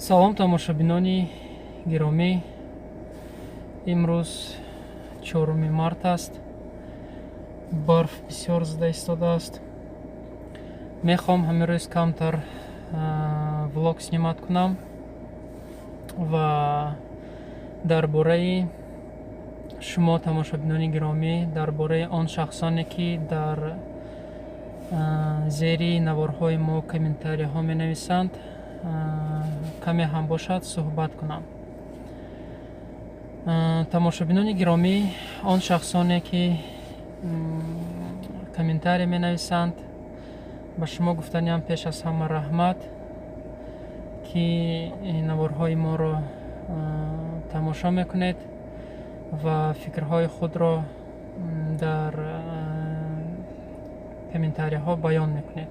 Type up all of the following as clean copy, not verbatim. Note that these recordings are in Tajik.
Салом, тамошобинони гиромӣ. Имрӯз 4 март аст. Барф бисёр зада истодааст. Мехоҳам ҳамин рӯз камтар влог снимать кунам ва дар бораи шумо, тамошобинони гиромӣ, дар бораи он шахсоне, ки дар зери наворҳои мо комментарияҳо менависанд, каме ҳам бошад, суҳбат кунам. Тамошобинони гиромӣ, он шахсоне, ки комментария менависанд, ба шумо гуфтаниам: пеш аз ҳама раҳмат, ки наворҳои моро тамошо мекунед ва фикрҳои худро дар комментарияҳо баён мекунед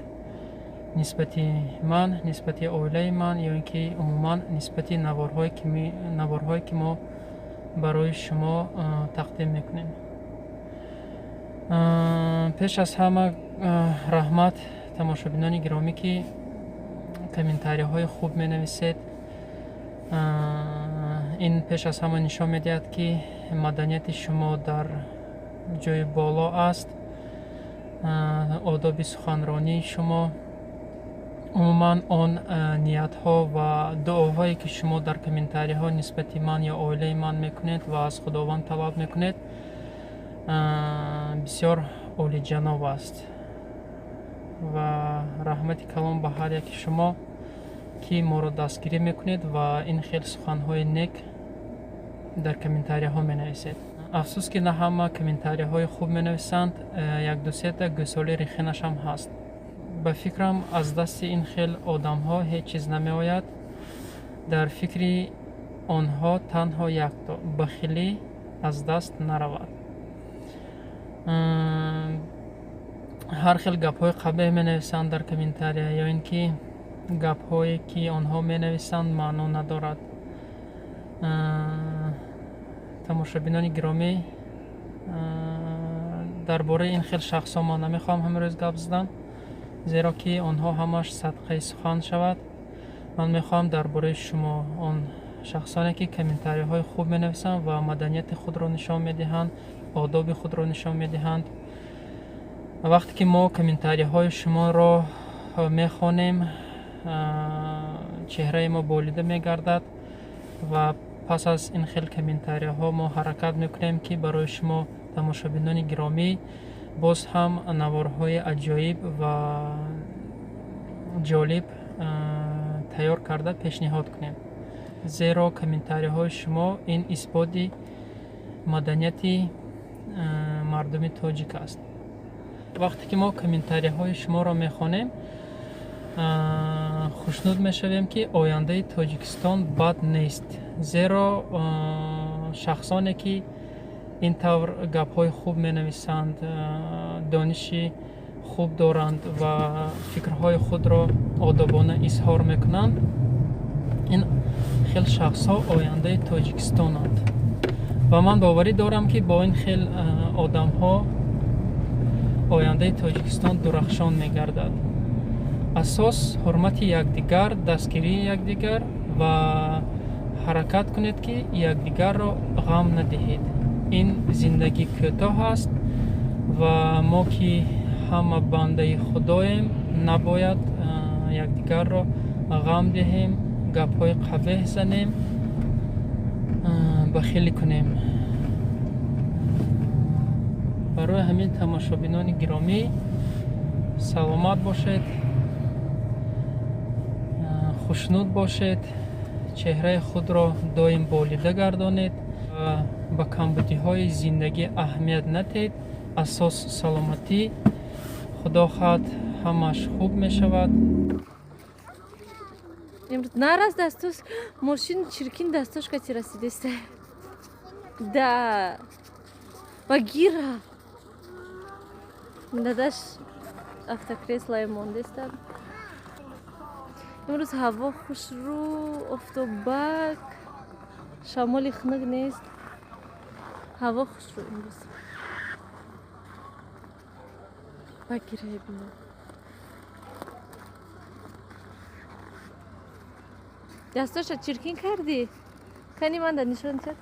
нисбати ман, нисбати оилаи ман ё ин ки умуман нисбати наворҳое, ки мо барои шумо тақдим мекунем. Пеш аз ҳама раҳмат, тамошобинони гиромӣ, ки комментарияҳои хуб менависед. Ин пеш аз ҳама нишон медиҳад, ки маданияти шумо дар ҷои боло аст, одоби суханронии шумо, умуман он ниятҳо ва дуоҳое, ки шумо дар комментарияҳо нисбати ман ё оилаи ман мекунед ва аз Худованд талаб мекунед, бисёр олиҷаноб аст. Ва раҳмати калон ба ҳар яки шумо, ки моро дастгирӣ мекунед ва ин хел суханҳои нек дар комментарияҳо менависед. Афсӯс, ки на ҳама комментарияҳои хуб менависанд, якдусета гӯсоли рехинашам ҳаст. Ба фикрам, аз дасти ин хел одамҳо ҳеҷ чиз намеояд. Дар фикри онҳо танҳо якто бахилӣ аз даст наравад. Ҳар хел гапҳои қабеҳ менависанд дар комментария ё ин ки гапҳое, ки онҳо менависанд, маъно надорад. Тамошобинони гиромӣ, дар бораи ин хел шахсҳо ман намехоҳам ҳамин рӯз гап задан, зеро ки онҳо ҳамаш садқаи сухан шавад. Ман мехоҳам дар бораи шумо, он шахсоне, ки комментарияҳои хуб менависанд ва маданияти худро нишон медиҳанд, одоби худро нишон медиҳанд. Вақте ки мо комментарияҳои шуморо мехонем, чеҳраи мо болида мегардад ва пас аз ин хел комментарияҳо мо ҳаракат мекунем, ки барои шумо, тамошобинони гиромӣ, боз ҳам наворҳои аҷоиб ва ҷолиб тайёр карда пешниҳод кунем, зеро комментарияҳои шумо ин исботи маданияти мардуми тоҷик аст. Вақте ки мо комментарияҳои шуморо мехонем, хушнуд мешавем, ки ояндаи Тоҷикистон бад нест, зеро шахсоне, ки ин тавр гапҳои хуб менависанд, дониши хуб доранд ва фикрҳои худро одобона изҳор мекунанд, ин хел шахсҳо ояндаи Тоҷикистонанд. Ва ман боварӣ дорам, ки бо ин хел одамҳо ояндаи Тоҷикистон дурахшон мегардад. Асос ҳурмати якдигар, дастгирии якдигар ва ҳаракат кунед, ки якдигарро ғам надиҳед. Ин зиндагӣ кӯтоҳ аст ва мо, ки ҳама бандаи Худоем, набояд якдигарро ғам диҳем, гапҳои қабеҳ занем, бахилӣ кунем. Барои ҳамин, тамошобинони гиромӣ, саломат бошед, хушнуд бошед, чеҳраи худро доим болида гардонед, ба камбудиҳои зиндагӣ аҳамият надиҳед. Асос саломатӣ. Худо хоҳад, ҳамаш хуб мешавад. Имрӯз нарас, дастос мошин чиркин, дастош кати расидеста да ва гира дадаш автокреслое мондеста. Имрӯз ҳаво хушрӯ, офтобак, шамоли хунук нест, ҳаво хушрӯ имрӯз. Ба гирае бино. Дастоша чиркин кардӣ? Кани ман да нишон чад.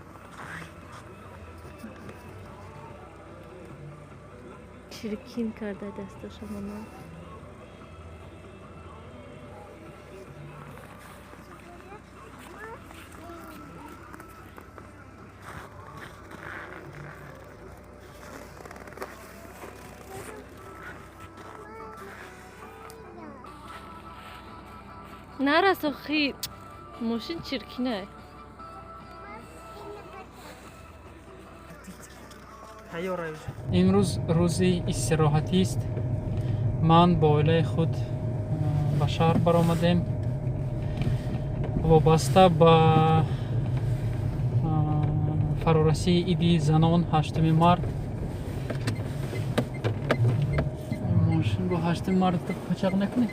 Чиркин карда дастоша мама. Нарас охи, мошин чиркинай. Имрӯз рӯзи истироҳатист. Ман бо оилаи худ ба шаҳр баромадем. Вобаста ба фарорасии иди занон 8 март. Мошин бо 8 март пачақ накунед.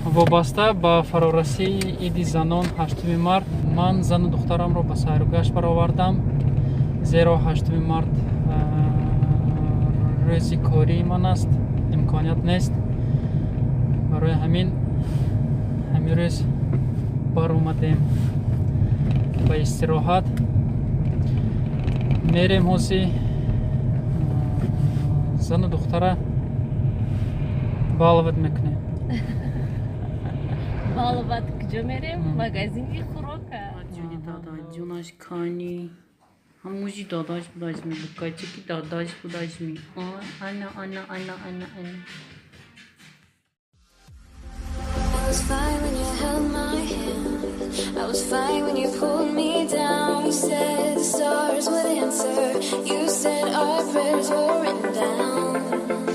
Вобаста ба фарорасии иди занон 8 март ман зану духтарамро ба сайругашт баровардам, зеро 8 март рӯзи кории ман аст, имконият нест. Барои ҳамин ҳамин рӯз баромадем ба истироҳат. Мерем ҳози зану духтара баловат мекунем. Баловат куҷо мерем? Магазини хӯрока. Ҷони дадаҷонаш кани. Ҳамузи дадаш будазми, букачики дадаш будазми. Ана, ана, ана, ана, ана. I was fine when you held my hand. I was fine when you pulled me down. You said the stars would answer. You said our prayers were written down.